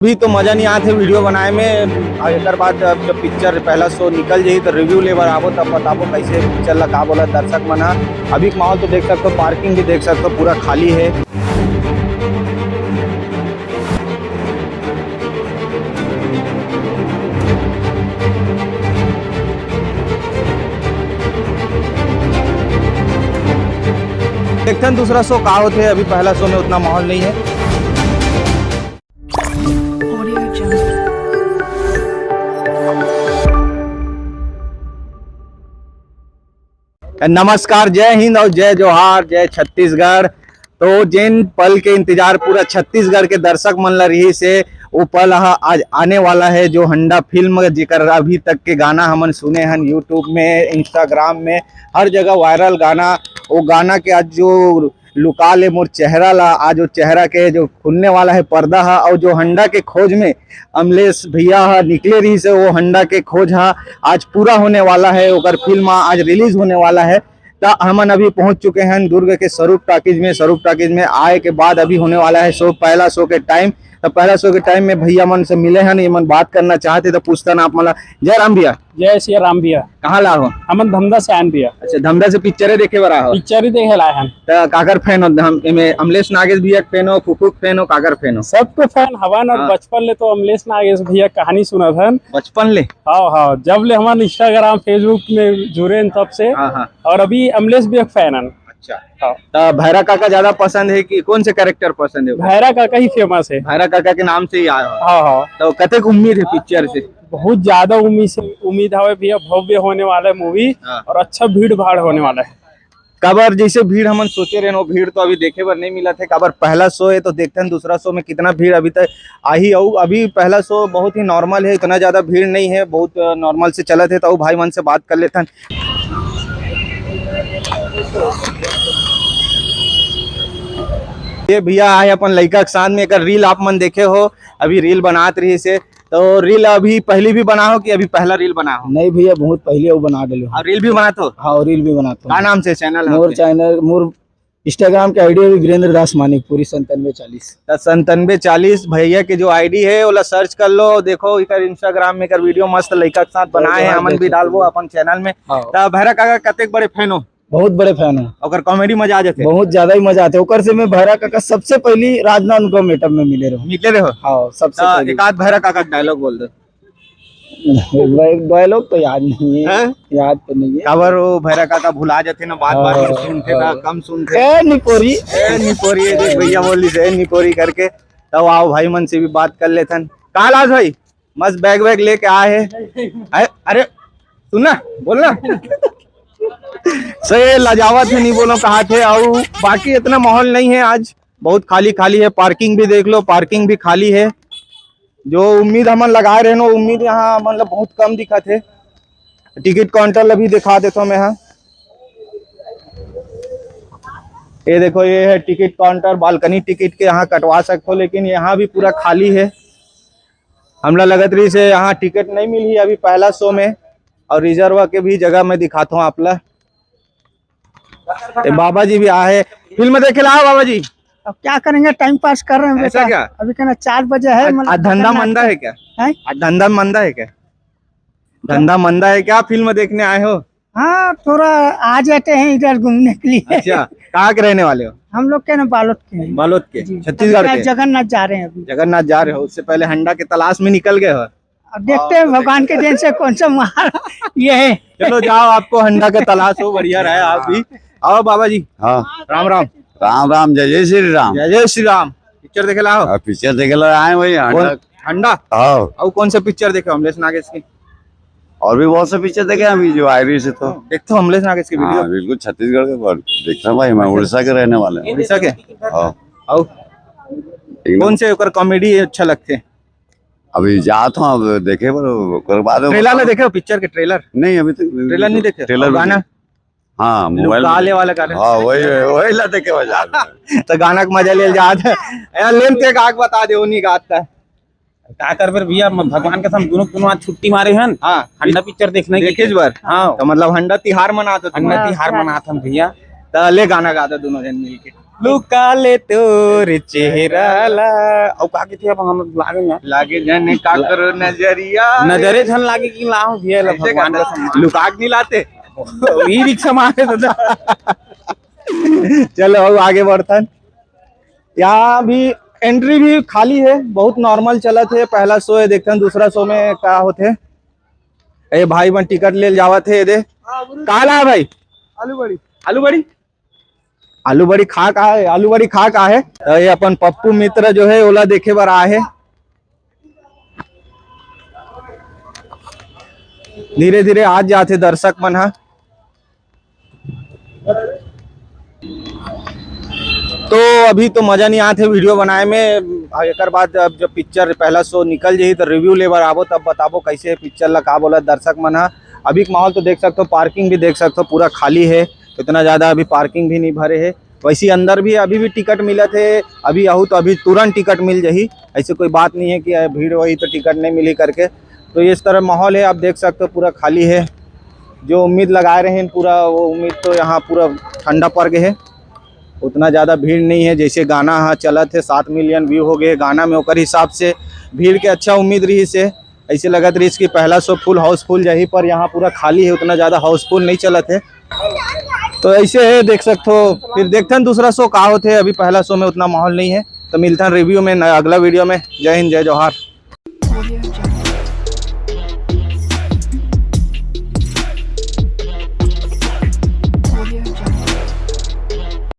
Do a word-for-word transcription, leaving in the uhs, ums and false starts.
भी तो मजा नहीं आते वीडियो बनाए में। और एक बात, अब जब पिक्चर पहला शो निकल जाही तो रिव्यू ले बर आबो, तब बताबो कैसे पिक्चर ला का बोला दर्शक मन ह। अभी के माहौल तो देख सकते हो, पार्किंग भी देख सकते हो, पूरा खाली है। देखथन दूसरा शो का होथे, अभी पहला शो में उतना माहौल नहीं है। Audio Jungle। नमस्कार, जय हिंद और जय जोहार, जय छत्तीसगढ़। तो जेन पल के इंतजार पूरा छत्तीसगढ़ के दर्शक मन ला रहिस हे, वो पल ह आज आने वाला है। जो हंडा फिल्म, जेकर अभी तक के गाना हमन सुने हन YouTube में, Instagram में, हर जगह वायरल गाना, वो गाना के आज जो लुका ले मोर चेहरा ला, आज वो चेहरा के जो खुलने वाला है पर्दा ह, और जो हंडा के खोज में अमलेश भैया ह निकले रहिस हे, वो हंडा के खोज ह आज पूरा होने वाला है, ओकर फिल्म आज रिलीज होने वाला है। त हमन अभी पहुंच चुके हैं दुर्ग के स्वरूप टॉकीज में। स्वरूप टॉकीज में आए के बाद अभी होने वाला है शो, पहला शो के टाइम। त पहला शो के टाइम में भैया मन से मिले हैं, ये मन बात करना चाहते, तो पूछता ना आप मन ला। जय राम भैया। जय श्री राम भैया। कहाँ ला हो? हमन धमदा से आन भैया। अच्छा, धमदा से पिक्चरे देखे बर आहो? पिक्चर ही देखे लाए हन। त काकर फैन हो? हम एमे अमलेश नागेश भैया के फैन हो, फूफू के फैन हो, काकर फैन हो? सबके फैन हवन, और हाँ। बचपन ले तो अमलेश नागेश भैया के कहानी सुनत हन। बचपन ले? हाँ, हाँ, जब ले हमन Instagram, Facebook में जुड़े हन तब से। हाँ, हाँ। और अभी अमलेश भैया के फैन हन। अच्छा। हाँ। त भैरा काका ज्यादा पसंद है कि कौन से कैरेक्टर पसंद है? भैरा काका ही फेमस है। भैरा काका के नाम से ही आया हो। हाँ, हाँ। तो कतेक उम्मीद है पिक्चर से? बहुत ज्यादा उम्मीद से, उम्मीद हवे भैया, भव्य होने वाला है मूवी। हाँ। और अच्छा भीड़ भाड़ होने वाला है। काबर जैसे भीड़ हमन सोचे रहेन, वो भीड़ तो अभी देखे बर नहीं मिलत है। काबर पहला शो है, तो देखते हैं दूसरा शो में कितना भीड़ अभी तक आही। अउ अभी पहला शो बहुत ही नॉर्मल है, इतना ज्यादा भीड़ नहीं है, बहुत नॉर्मल से चलत है। तो भाई मन से बात कर लेथन। ये भैया आए अपन लइका के साथ में, एकर रील आप मन देखे हो, अभी रील बनात रहिस हे। तो रील अभी पहली भी बना हो कि अभी पहला रील बना हो? नहीं भैया, बहुत पहले वो बना डले हो। और रील भी बनात हो? हाँ, रील भी बनाता हूँ। का नाम से चैनल है मोर आपके? चैनल, मोर Instagram के आईडी है वीरेंद्र दास मानिकपुरी संतानवे चालीस। तो संतानवे चालीस भैया के जो आईडी है, ओला सर्च कर लो, देखो एकर Instagram में एकर वीडियो मस्त लइका के साथ बनाए हैं, हाँ, हमन भी डालबो अपन चैनल में। हाँ। तो भैरा काका कतेक बड़े फैन हो? बहुत बड़े फैन हो। ओकर कॉमेडी मजा आ जाथे? बहुत ज्यादा ही मजा आथे। ओकर से मैं भैरा काका सबसे पहली राजनांदगांव मेटअप में मिले रहो। मिले रहो? हाँ, सबसे तो पहली। एक आध भैरा काका डायलॉग बोल दो। भाई, डायलॉग तो याद नहीं है। हैं? याद तो नहीं है। काबर वो भैरा काका भुला जाथे ना, बात बात में हाँ, सुनथे ना, हाँ। कम सुनथे। ए निपोरी। ए निपोरी, ये देख भैया बोली से, ए निपोरी करके। तब आओ भाई मन से भी बात कर लेथन। का लाज भाई? मस्त बैग वैग लेके आए हे। अरे, अरे, सुन ना, बोल ना। सही है, लजावत है, नहीं बोलो कहा थे। अउ बाकी इतना माहौल नहीं है आज, बहुत खाली खाली है। पार्किंग भी देख लो, पार्किंग भी खाली है। जो उम्मीद हमन लगाए रहे ना, उम्मीद यहाँ मतलब बहुत कम दिखत हे। टिकट काउंटर ला भी दिखा देता हूँ मैं यहाँ। ये देखो, ये है टिकट काउंटर, बालकनी टिकट के यहाँ कटवा सकते हो, लेकिन यहाँ भी पूरा खाली है। हमला लगत रहिस हे यहाँ टिकट नहीं मिली अभी पहला शो में, और रिजर्व के भी जगह मैं दिखाता हूँ आप ला। ए, बाबा जी भी आए, फिल्म देखे ला आओ बाबा जी। अब क्या करेंगे, टाइम पास कर रहे हैं ऐसा बेटा। क्या? अभी कहना चार बजे है, आज, मतलब आज धंधा करना मंदा है। है क्या? हैं? आज धंधा मंदा है क्या? धंधा मंदा है क्या फिल्म देखने आए हो? हाँ, थोड़ा आ जाते हैं इधर घूमने के लिए। अच्छा, कहाँ के रहने वाले हो? हम लोग के ना बालोद के हैं। बालोद के, जी। छत्तीसगढ़ अभी के? जगन्नाथ जा रहे हैं अभी। जगन्नाथ जा रहे हो, उससे पहले हंडा के तलाश में निकल गए हो? अब देखते हैं भगवान के देन से कौन सा मार ये है। चलो जाओ, आपको हंडा का तलाश हो, बढ़िया रहे आप भी। आओ बाबा जी। हाँ। राम राम। राम राम, जय जय श्री राम। जय जय श्री राम। पिक्चर देखे ला हो? हाँ, पिक्चर देखे ला आए वही कौन? हंडा। हंडा? हाँ। और कौन सा पिक्चर देखे हो अमलेश नागेश के? और भी बहुत से पिक्चर देखे हैं अभी जो आ रही से तो। देखते हो अमलेश नागेश की हाँ, वीडियो? बिल्कुल छत्तीसगढ़ के, पर देखता हूँ भाई, मैं उड़ीसा के रहने वाले हैं। उड़ीसा के? हाँ। और एकदम। कौन से ओकर कॉमेडी अच्छा लगते हैं? अभी जात हूँ, अब देखे बर ओकर बाद में ट्रेलर ला बताऊँ। देखे हो पिक्चर के ट्रेलर? नहीं, अभी तक ट्रेलर नहीं देखे? ट्रेलर और भी गाना? नहीं। हाँ, मोबाइल लुका में ले देखे। वाला गाना। हाँ, वही, वही ला देखे बजा। तो गाना के मजा ले जात है। यार, लेन ते गाक बता दे, वो नहीं गाता। का करबे भैया, म-, भगवान के हम दोनों, दोनों आज छुट्टी मारे हन। हाँ। हंडा पिक्चर देखने की। देखे इस बार? हाँ। तो मतलब हंडा तिहार मनात हो तुम? हंडा तिहार मनात हन भैया। तो ले गाना गा दो दोनों जन मिलके। लुका ले तोर चेहरा ला। अउ का कथे, अब हम लागे ना। लागे जाने का करो नजरिया। नजरे झन लागे कि लाओ भैया ला, ऐसे भगवान का सम्मान। लुका के नहीं लाते। ई रिक्शा मारे दादा। चलो, अब आगे बढ़थन। यहाँ भी एंट्री भी खाली है, बहुत नॉर्मल चलत है। पहला शो है, देखथन दूसरा शो में का होथे। ए भाई मन टिकट ले जावत है, ये दे। का ला है भाई? आलू बड़ी। आलू बड़ी? आलू बड़ी खा का है? आलू बड़ी खा का है? तो ये अपन पप्पू मित्र जो है, ओला देखे बर आए है। धीरे धीरे आज जाथे दर्शक मन ह। तो अभी तो मजा नहीं आथे वीडियो बनाए में। एकर बाद अब जब पिक्चर पहला शो निकल जाही, तो रिव्यू ले बर आबो, तब बताबो कैसे पिक्चर ला का बोला दर्शक मन ह। अभी के माहौल तो देख सकते हो, पार्किंग भी देख सकते हो, पूरा खाली है, इतना ज़्यादा अभी पार्किंग भी नहीं भरे है। वैसे अंदर भी अभी भी टिकट मिलत है, अभी आहू तो अभी तुरंत टिकट मिल जाही, ऐसे कोई बात नहीं है कि भीड़ होही तो टिकट नहीं मिली करके। तो इस तरह माहौल है, आप देख सकते हो पूरा खाली है। जो उम्मीद लगाए रहे हैं पूरा, वो उम्मीद तो यहाँ पूरा ठंडा पड़ गए है। उतना ज़्यादा भीड़ नहीं है, जैसे गाना हाँ चलत है, सात मिलियन व्यू हो गए गाना में, ओकर हिसाब से भीड़ के अच्छा उम्मीद रही से। ऐसे लगत रही कि पहला शो फुल हाउसफुल जाही, पर यहाँ पूरा खाली है, उतना ज़्यादा हाउसफुल नहीं चलत है। तो ऐसे है, देख सकते हो। फिर देखते हैं दूसरा शो का होते है, अभी पहला शो में उतना माहौल नहीं है। तो मिलते हैं रिव्यू में न-, अगला वीडियो में। जय हिंद, जय जोहार।